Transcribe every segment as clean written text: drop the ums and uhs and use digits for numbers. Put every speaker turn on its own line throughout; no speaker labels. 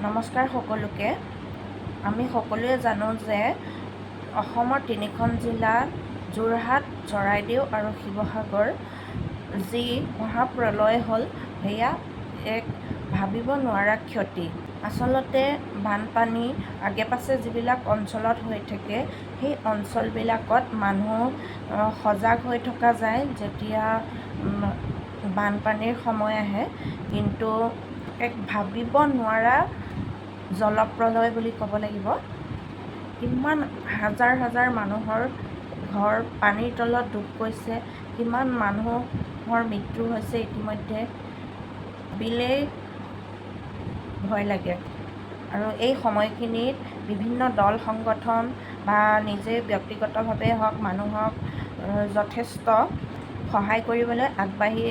নমস্কাৰ সকলোকে। আমি সকলোৱে জানো যে অসমৰ তিনিখন জিলা যোৰহাট, চৰাইদেউ আৰু শিৱসাগৰ যি মহাপ্ৰলয় হ'ল, সেয়া এক ভাবিব নোৱাৰা ক্ষতি। আচলতে বানপানী আগে পাছে যিবিলাক অঞ্চলত হৈ থাকে, সেই অঞ্চলবিলাকত মানুহ সজাগ হৈ থকা যায় যেতিয়া বানপানীৰ সময় আহে। কিন্তু এক ভাবিব নোৱাৰা জলপ্ৰলয় বুলি ক'ব লাগিব। কিমান হাজাৰ হাজাৰ মানুহৰ ঘৰ পানীৰ তলত ডুব গৈছে, কিমান মানুহৰ মৃত্যু হৈছে ইতিমধ্যে, ভাবিলেই ভয় লাগে। আৰু এই সময়খিনিত বিভিন্ন দল সংগঠন বা নিজে ব্যক্তিগতভাৱে হওক, মানুহক যথেষ্ট সহায় কৰিবলৈ আগবাঢ়ি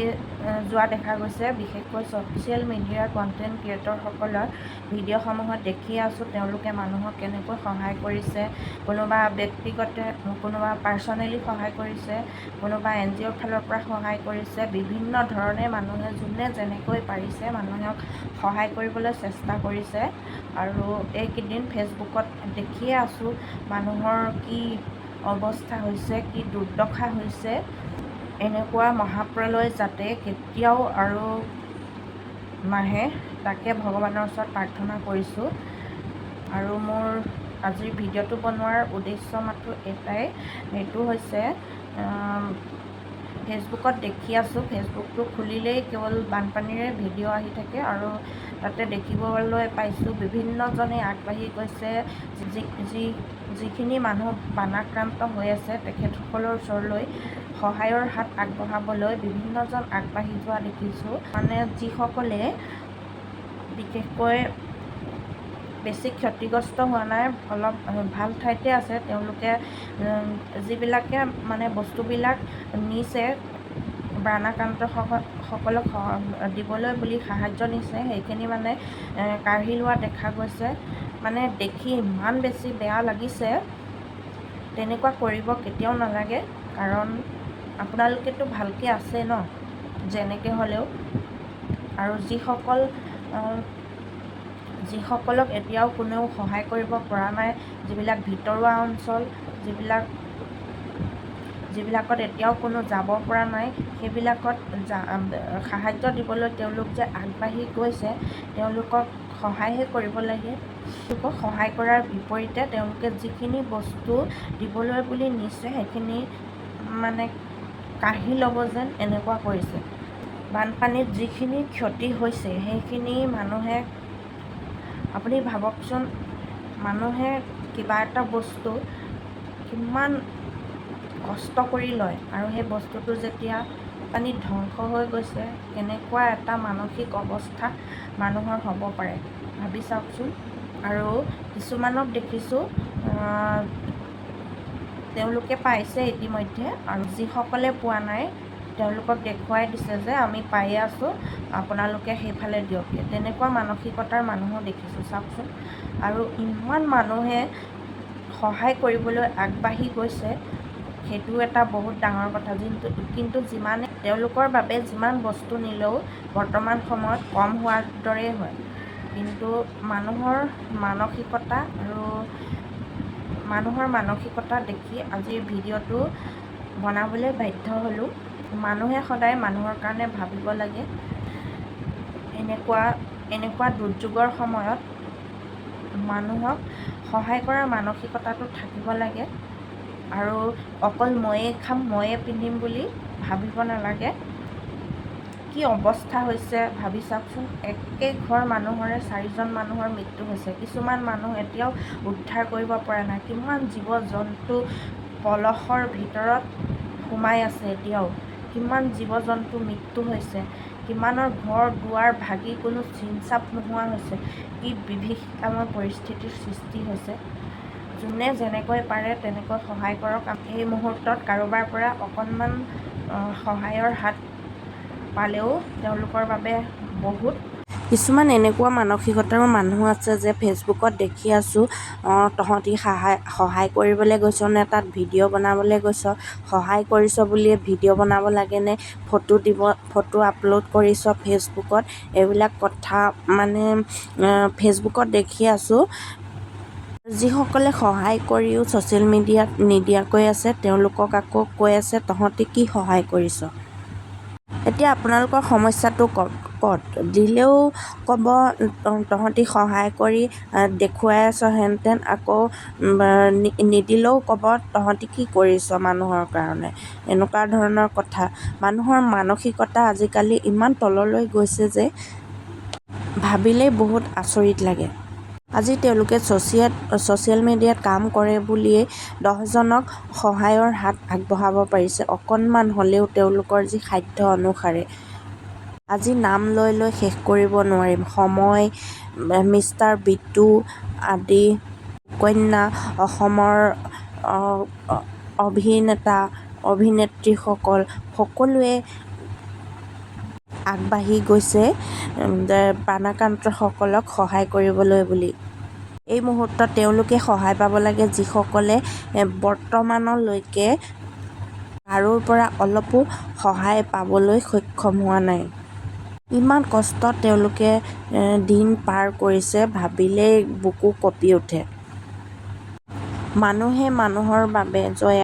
যোৱা দেখা গৈছে। বিশেষকৈ ছ'চিয়েল মিডিয়াৰ কণ্টেণ্ট ক্ৰিয়েটৰসকলৰ ভিডিঅ'সমূহত দেখি আছোঁ, তেওঁলোকে মানুহক কেনেকৈ সহায় কৰিছে। কোনোবা ব্যক্তিগতে, কোনোবা পাৰ্চনেলি সহায় কৰিছে, কোনোবা এনজিঅ'ৰ ফালৰ পৰা সহায় কৰিছে। বিভিন্ন ধৰণে মানুহে যোনে যেনেকৈ পাৰিছে, মানুহক সহায় কৰিবলৈ চেষ্টা কৰিছে। আৰু এইকেইদিন ফেচবুকত দেখিয়ে আছোঁ মানুহৰ কি অৱস্থা হৈছে, কি দুৰ্দশা হৈছে। এনেকুৱা মহাপ্ৰলয় যাতে কেতিয়াও আৰু নাহে, তাকে ভগৱানৰ ওচৰত প্ৰাৰ্থনা কৰিছোঁ। আৰু মোৰ আজিৰ ভিডিঅ'টো বনোৱাৰ উদ্দেশ্য মাথোঁ এটাই। সেইটো হৈছে, ফেচবুকত দেখি আছোঁ, ফেচবুকটো খুলিলেই কেৱল বানপানীৰে ভিডিঅ' আহি থাকে। আৰু তাতে দেখিবলৈ পাইছোঁ, বিভিন্নজনে আগবাঢ়ি গৈছে, যি যি যিখিনি মানুহ বানাক্ৰান্ত হৈ আছে, তেখেতসকলৰ ওচৰলৈ সহায়ৰ হাত আগবঢ়াবলৈ বিভিন্নজন আগবাঢ়ি যোৱা দেখিছোঁ। মানে যিসকলে বিশেষকৈ বেছি ক্ষতিগ্ৰস্ত হোৱা নাই, অলপ ভাল ঠাইতে আছে, তেওঁলোকে যিবিলাকে মানে বস্তুবিলাক নিছে, বানাক্ৰান্তসকলক দিবলৈ বুলি সাহাৰ্য নিছে, সেইখিনি মানে কাঢ়ি লোৱা দেখা গৈছে। মানে দেখি ইমান বেছি বেয়া লাগিছে। তেনেকুৱা কৰিব কেতিয়াও নালাগে, কাৰণ আপোনালোকেতো ভালকৈ আছে ন যেনেকৈ হ'লেও। আৰু যিসকলক এতিয়াও কোনেও সহায় কৰিব পৰা নাই, যিবিলাক ভিতৰুৱা অঞ্চল, যিবিলাকত এতিয়াও কোনো যাব পৰা নাই, সেইবিলাকত সাহাৰ্য দিবলৈ তেওঁলোক যে আগবাঢ়ি গৈছে, তেওঁলোকক সহায়হে কৰিব লাগে। তেওঁলোকক সহায় কৰাৰ বিপৰীতে তেওঁলোকে যিখিনি বস্তু দিবলৈ বুলি নিছে, সেইখিনি মানে কাঢ়ি ল'ব যেন এনেকুৱা কৰিছে। বানপানীত যিখিনি ক্ষতি হৈছে, সেইখিনি মানুহে, আপুনি ভাবকচোন, মানুহে কিবা এটা বস্তু কিমান কষ্ট কৰি লয় আৰু সেই বস্তুটো যেতিয়া পানীত ধ্বংস হৈ গৈছে, কেনেকুৱা এটা মানসিক অৱস্থা মানুহৰ হ'ব পাৰে, ভাবি চাওকচোন। আৰু কিছুমানক দেখিছোঁ, তেওঁলোকে পাইছে ইতিমধ্যে আৰু যিসকলে পোৱা নাই, তেওঁলোকক দেখুৱাই দিছে যে আমি পায়ে আছোঁ, আপোনালোকে সেইফালে দিয়ক। তেনেকুৱা মানসিকতাৰ মানুহো দেখিছোঁ, চাওকচোন। আৰু ইমান মানুহে সহায় কৰিবলৈ আগবাঢ়ি গৈছে, সেইটো এটা বহুত ডাঙৰ কথা। কিন্তু যিমানে তেওঁলোকৰ বাবে যিমান বস্তু নিলেও বৰ্তমান সময়ত কম হোৱাৰ দৰেই হয়। কিন্তু মানুহৰ মানসিকতা আৰু মানুহৰ মানসিকতা দেখি আজিৰ ভিডিঅ'টো বনাবলৈ বাধ্য হ'লোঁ। মানুহে সদায় মানুহৰ কাৰণে ভাবিব লাগে। এনেকুৱা দুৰ্যোগৰ সময়ত মানুহক সহায় কৰাৰ মানসিকতাটো থাকিব লাগে আৰু অকল ময়ে খাম, ময়ে পিন্ধিম বুলি ভাবিব নালাগে। কি অৱস্থা হৈছে ভাবি চাওকচোন। একে ঘৰ মানুহৰে চাৰিজন মানুহৰ মৃত্যু হৈছে। কিছুমান মানুহ এতিয়াও উদ্ধাৰ কৰিব পৰা নাই। কিমান জীৱ জন্তু পলসৰ ভিতৰত সোমাই আছে এতিয়াও। কিমান জীৱ জন্তু মৃত্যু হৈছে, কিমানৰ ঘৰ দুৱাৰ ভাগি কোনো চিন চাপ নোহোৱা হৈছে, কি বিভীষিকাময় পৰিস্থিতিৰ সৃষ্টি হৈছে। যোনে যেনেকৈ পাৰে তেনেকৈ সহায় কৰক। এই মুহূৰ্তত কাৰোবাৰ পৰা অকণমান সহায়ৰ হাত পালেও তেওঁলোকৰ বাবে বহুত। কিছুমান এনেকুৱা মানসিকতাৰো মানুহ আছে যে ফেচবুকত দেখি আছোঁ, তহঁতি সহায় কৰিবলৈ গৈছ নে তাত ভিডিঅ' বনাবলৈ গৈছ? সহায় কৰিছ বুলিয়ে ভিডিঅ' বনাব লাগেনে? ফটো দিব, ফটো আপলোড কৰিছ ফেচবুকত, এইবিলাক কথা মানে ফেচবুকত দেখি আছোঁ। যিসকলে সহায় কৰিও ছ'চিয়েল মিডিয়াত নিদিয়াকৈ আছে, তেওঁলোকক আকৌ কৈ আছে তহঁতি কি সহায় কৰিছ? এতিয়া আপোনালোকৰ সমস্যাটো ক'ত? দিলেও ক'ব তহঁতি সহায় কৰি দেখুৱাই আছ হেন তেন, আকৌ নিদিলেও ক'ব তহঁতি কি কৰিছ মানুহৰ কাৰণে, এনেকুৱা ধৰণৰ কথা। মানুহৰ মানসিকতা আজিকালি ইমান তললৈ গৈছে যে ভাবিলেই বহুত আচৰিত লাগে। আজি তেওঁলোকে ছ'চিয়েল মিডিয়াত কাম কৰে বুলিয়েই 10জনক সহায়ৰ হাত আগবঢ়াব পাৰিছে, অকণমান হ'লেও তেওঁলোকৰ যি সাধ্য অনুসাৰে। আজি নাম লৈ লৈ শেষ কৰিব নোৱাৰিম। সময়, মিষ্টাৰ বিটু আদি, সুকন্যা, অসমৰ অভিনেতা অভিনেত্ৰীসকল সকলোৱে আগবাঢ়ি গৈছে বানাক্ৰান্তসকলক সহায় কৰিবলৈ বুলি। এই মুহূৰ্তত তেওঁলোকে সহায় পাব লাগে, যিসকলে বৰ্তমানলৈকে কাৰো পৰা অলপো সহায় পাবলৈ সক্ষম হোৱা নাই। ইমান কষ্টত তেওঁলোকে দিন পাৰ কৰিছে, ভাবিলেই বুকু কঁপি উঠে। মানুহে মানুহৰ বাবে। জয়